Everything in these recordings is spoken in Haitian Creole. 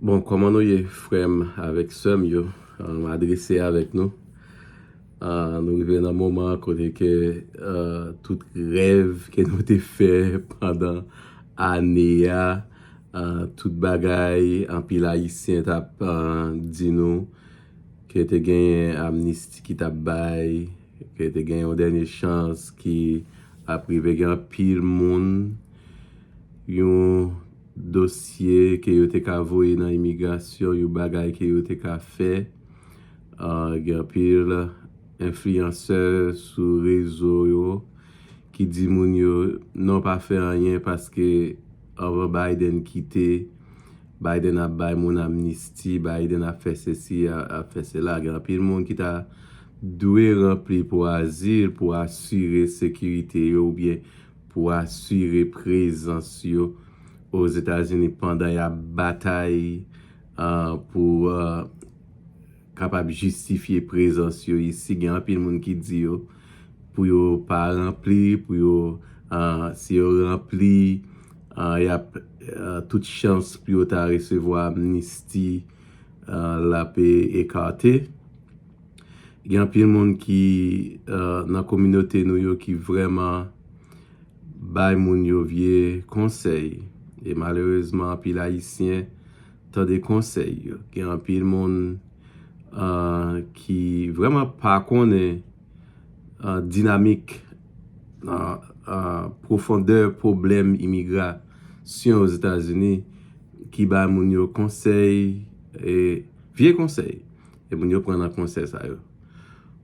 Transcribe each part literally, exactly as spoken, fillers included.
Bon, kòman nou ye, frè m avèk sè m yo? Ah, m adrese avèk nou. Ah, nou rive nan moman kote ke, ah, tout rèv ke nou te fè pandan ane a, ah, tout bagay, anpil Ayisyen t ap, ah, di nou ke te genyen amnisti ki t ap bay, ke te genyen yon dènye chans ki ap rive. Gen anpil moun, yon dosye ke yo te ka voye nan imigrasyon, yon bagay ke yo te ka fè. Ah, gen anpil enfliyansè sou rezo yo ki di moun yo, "Non, pa fè anyen, paske anvan Biden kite, Biden ap bay moun amnisti, Biden ap fè sesi, a- ap fè sela." Gen anpil moun ki ta dwe ranpli pou azil, pou asire sekirite yo oubyen pou asire prezans yo Ozetazini pandan y ap batay, ah, pou, ah, kapab jistifye prezans yo isi. Gen anpil moun ki di yo pou yo pa ranpli, pou yo, ah, si yo ranpli, ah, y ap, ah, tout chans pou yo ta resevwa amnisti, ah, l ap ekate. Gen anpil moun ki, ah, nan kominote nou yo ki vrèman bay moun yo vye konsèy. E malerezman, anpil Ayisyen tande konsèy yo. Gen anpil moun, ah, ki vrèman pa konnen, ah, dinamik, ah, ah, pwofondè pwoblèm imigrasyon Ozetazini ki bay moun yo konsèy, e vye konsèy. E moun yo pran nan konsèy sa yo.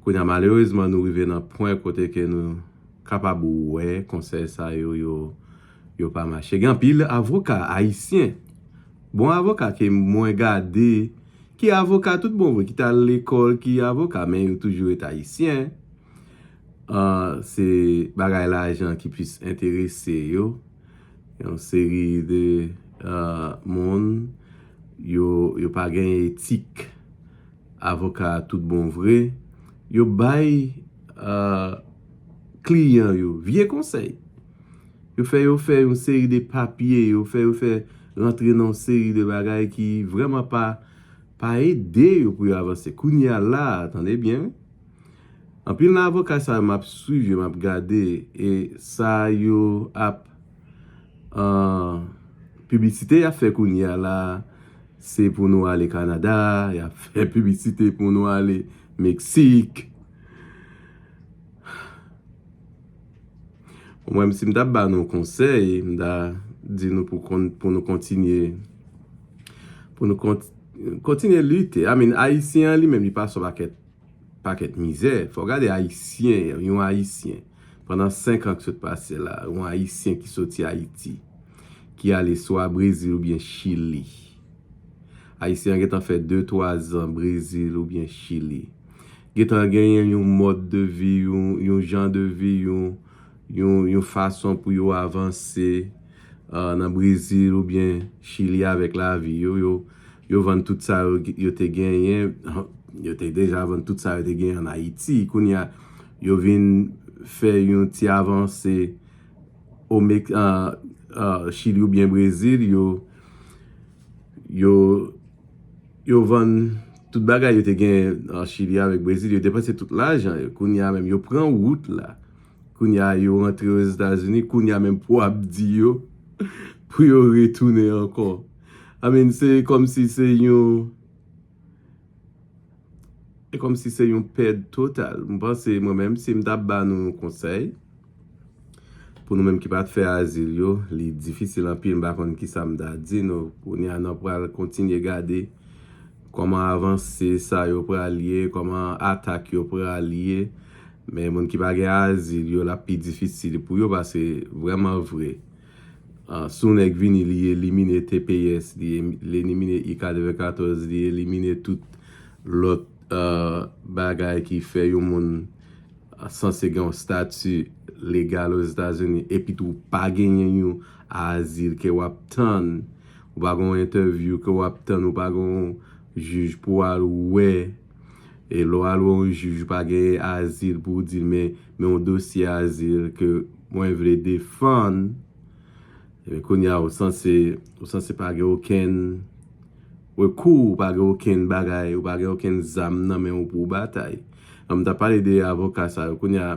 Kounye a, malerezman, nou rive nan pwen kote ke nou kapab wè konsèy sa yo, yo, yo pa mache. Gen anpil avoka ayisyen, bon avoka ke mwen gade, ki avoka tout bon vre, ki t al lekòl, ki avoka, men yo toujou ret ayisyen. Ah, se bagay lajan ki plis enterese yo. Yon seri de, ah, moun, yo, yo pa gen etik avoka tout bon vre. Yo bay, ah, kliyan yo vye konsèy. Yo fè yo fè yon seri de papye, yo fè yo fè rantre nan yon seri de bagay ki vrèman pa, pa ede yo pou yo avanse. Kounye a la, tande byen, wi. Anpil nan avoka sa yo m ap swiv yo, m ap gade, e sa yo ap, ah, piblisite y ap fè kounye a la, se pou nou ale Kanada, y ap fè piblisite pou nou ale Meksik. Mwen, si m t ap ba nou konsèy, m ta di nou pou kon- pou nou kontinye, pou nou kont- kontinye lite. I mean, Ayisyen an li menm, li pase yon pakèt, pakèt mizè. Fò w gade Ayisyen, yon Ayisyen, pandan senk an ki sot pase la, yon Ayisyen ki soti Ayiti, ki ale swa Brezil oubyen Chili. Ayisyen an gentan fè de, twa zan Brezil oubyen Chili. Gentan genyen yon mòd de vi, yon, yon jan de vi, yon, yon, yon fason pou yo avanse, ah, nan Brezil oubyen Chili avèk lavi yo. Yo, yo vann tout sa yo, yo te genyen. Yo te deja vann tout sa yo te genyen ann Ayiti. Kounye a, yo vin fè yon ti avanse o Mek- ah, ah, Chili oubyen Brezil, yo, yo, yo vann tout bagay yo te genyen an Chili avèk Brezil, yo depanse tout lajan yo. Kounye a menm, yo pran wout la. Kounye a, yo rantre Ozetazini, kounye a menm pou ap di yo pou yo retounen ankò. I mean, se kòmsi se yon, e kòmsi se yon pèd total. M panse, mwen menm, si m t ap ba nou yon konsèy, pou nou menm ki pa t fè azil yo, li difisil anpil, m pa konn kisa m ta di nou. Kounye a, nou pral kontinye gade kòman avanse sa yo pral ye, kòman atak yo pral ye. Men moun ki pa gen azil yo, l ap pi difisil pou yo, paske vrèman vre, ah, si yon nèg vini, li elimine T P S, li em- li elimine I katrevenkatòz, li elimine tout lòt, ah, bagay ki fè yon moun, ah, sanse gen yon stati legal Ozetazini, epi tou ou pa genyen yon azil ke w ap tann, ou pa gen yon entèvyou ke w ap tann, ou pa gen yon jij pou w al wè. E lè w al wè yon jij, ou pa gen azil pou w di l, men, men yon dosye azil ke mwen vle defann. Ebyen, kounye a, ou sanse, ou sanse pa gen okenn rekou, ou pa gen okenn bagay, ou pa gen okenn zam nan men w pou w batay. M ta pale de avoka sa yo. Kounye a,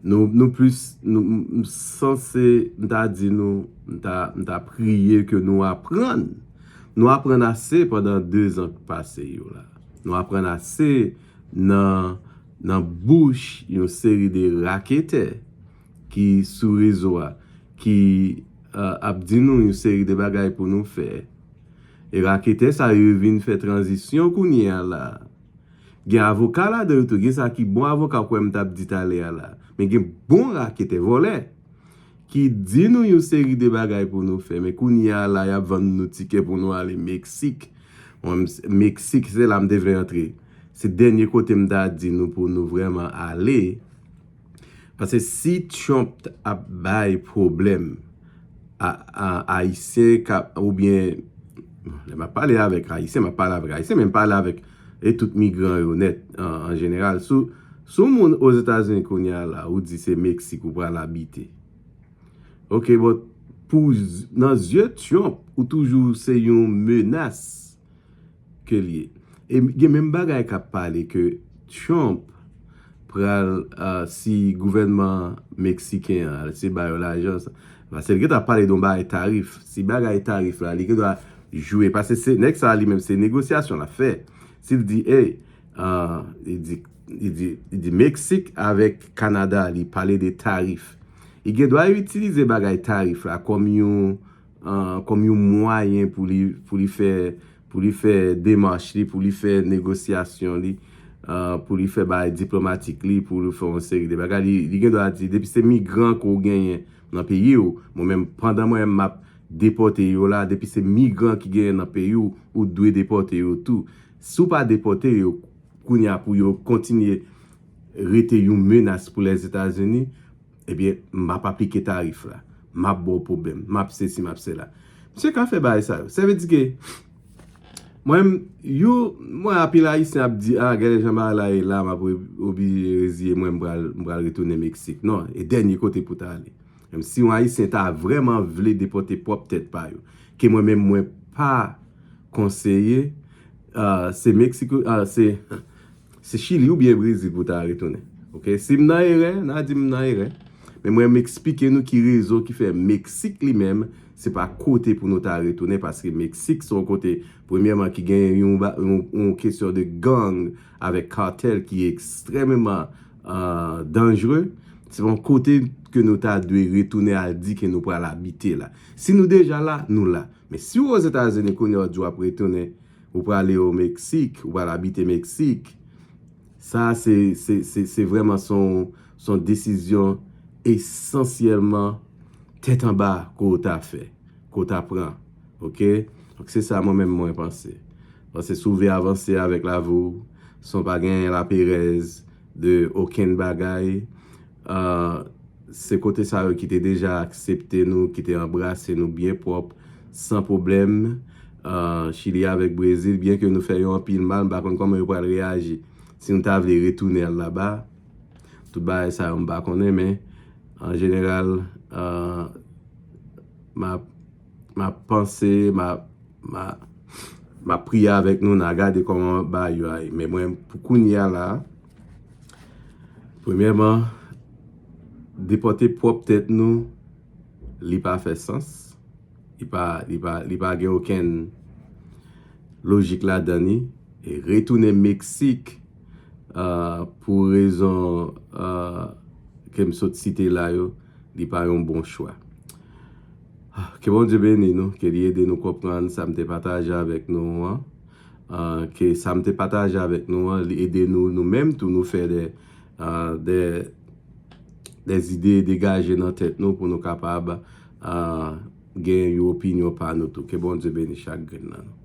nou, nou plis, nou, m, m sanse, m ta di nou, m ta, m ta priye ke nou aprann. Nou aprann ase pandan de zan k pase yo la. Nou aprann ase nan, nan bouch yon seri de raketè ki sou rezo a, ki, uh, ap di nou yon seri de bagay pou nou fè. E raketè sa yo vin fè tranzisyon kounye a la. Gen avoka ladan yo tou, gen sa ki bon avoka, kwè m t ap di talè a la. Men gen bon raketè, vòlè, ki di nou yon seri de bagay pou nou fè. Men kounye a la, y ap vann nou tikè pou nou ale Meksik. Mwen, m s-, Meksik, se la m te vle antre. Se dènye kote m ta di nou pou nou vrèman ale. Paske si Trump t ap bay pwoblèm a, a Ayisyen k ap, oubyen, lè m ap pale avèk Ayisyen, m ap pale avèk Ayisyen, men m pale avèk e tout migran yo nèt, an, an jeneral. Si w, si w moun Ozetazini kounye a la, ou di se Meksik ou pral abite. Ok, bon, pou z-, nan zye Trump, ou toujou se yon menas ke l ye. E gen menm bagay k ap pale ke Trump pral, ah, si gouvènman meksiken an, si ba yo lajan, sa, paske l gentan pale de yon bagay tarif. Si bagay tarif la, li gendwa jwe, paske se, nèg sa li menm, se negosyasyon l ap fè. Si l di, hey, ah, li di, li di, li di Meksik avèk Kanada, li pale de tarif. Li gendwa itilize bagay tarif la kòm yon, ah, kòm yon mwayen pou li, pou li fè, pou li fè demach li, pou li fè negosyasyon li, ah, pou li fè bagay diplomatik li, pou li fè yon seri de bagay. Li, li gendwa di, depi se migran ke w genyen nan peyi w, mwen menm, pandan mwen menm m ap depòte yo la, depi se migran ki genyen nan peyi w, ou dwe depòte yo tou. Si w pa depòte yo, kounye a pou yo kontinye rete yon menas pou Lèzetazini, ebyen, m ap aplike tarif la. M ap ba w pwoblèm. M ap sesi, m ap sela. Misye ka fè bagay sa yo. Sa vle di ke mwen, yo, mwen, anpil Ayisyen ap di, ah, gade jan bagay la ye la, m ap re-, oblije reziye mwen, m pral, m pral retounen Meksik. Non, e dènye kote pou ta ale. Menm si yon Ayisyen ta vrèman vle depòte pwòp tèt pa yo, ke mwen menm mwen pa konseye, ah, se Meksiko, ah, se, se Chili oubyen Brezil pou ta retounen. Ok? Si m nan erè, n a di m nan erè. Men mwen, m eksplike nou ki rezon ki fè Meksik li menm, se pa kote pou nou ta retounen, paske Meksik se yon kote, premyèman, ki gen yon, ba- yon, yon kesyon de gang avèk katèl ki ekstrèmeman, ah, danjere. Se yon kote ke nou ta dwe retounen al di ke nou pral abite la. Si nou deja la, nou la. Men si w Ozetazini kounye a w di w ap retounen, ou prale o Meksik, ou pral abite Meksik, sa se, se, se, se vrèman se yon, se yon desizyon esansyèlman tèt anba ke w ta fè, ke w ta pran. Ok? Donk se sa mwen menm mwen panse. Panse si w vle avanse avèk lavi w, san w pa gen laperèz de okenn bagay, ah, se kote sa yo ki te deja aksepte nou, ki te anbrase nou byen pwòp, san pwoblèm. Ah, Chili avèk Brezil, byen ke nou fè yo anpil mal, m pa konn kòman yo pral reyaji si nou ta vle retounen al laba. Tout bagay sa yo m pa konnen, men an jeneral, ah, m ap, m ap panse, m ap, m ap, m ap priye avèk nou, n a gade kòman bagay yo a ye. Men mwen, pou kounye a la, premyèman, depòte pwòp tèt nou, li pa fè sans. Li pa, li pa, li pa gen okenn lojik ladan li. E retounen Meksik, ah, pou rezon, ah, ke m sot site la yo, li pa yon bon chwa. Ah, ke Bondye beni nou, ke li ede nou konprann sa m te pataje avèk nou an. Ah, ke sa m te pataje avèk nou an, li ede nou, nou menm tou, nou fè de, ah, de, de zide degaje nan tèt nou pou nou kapab, ah, gen yon opinyon pa nou tou. Ke Bondye beni chak grenn nan nou.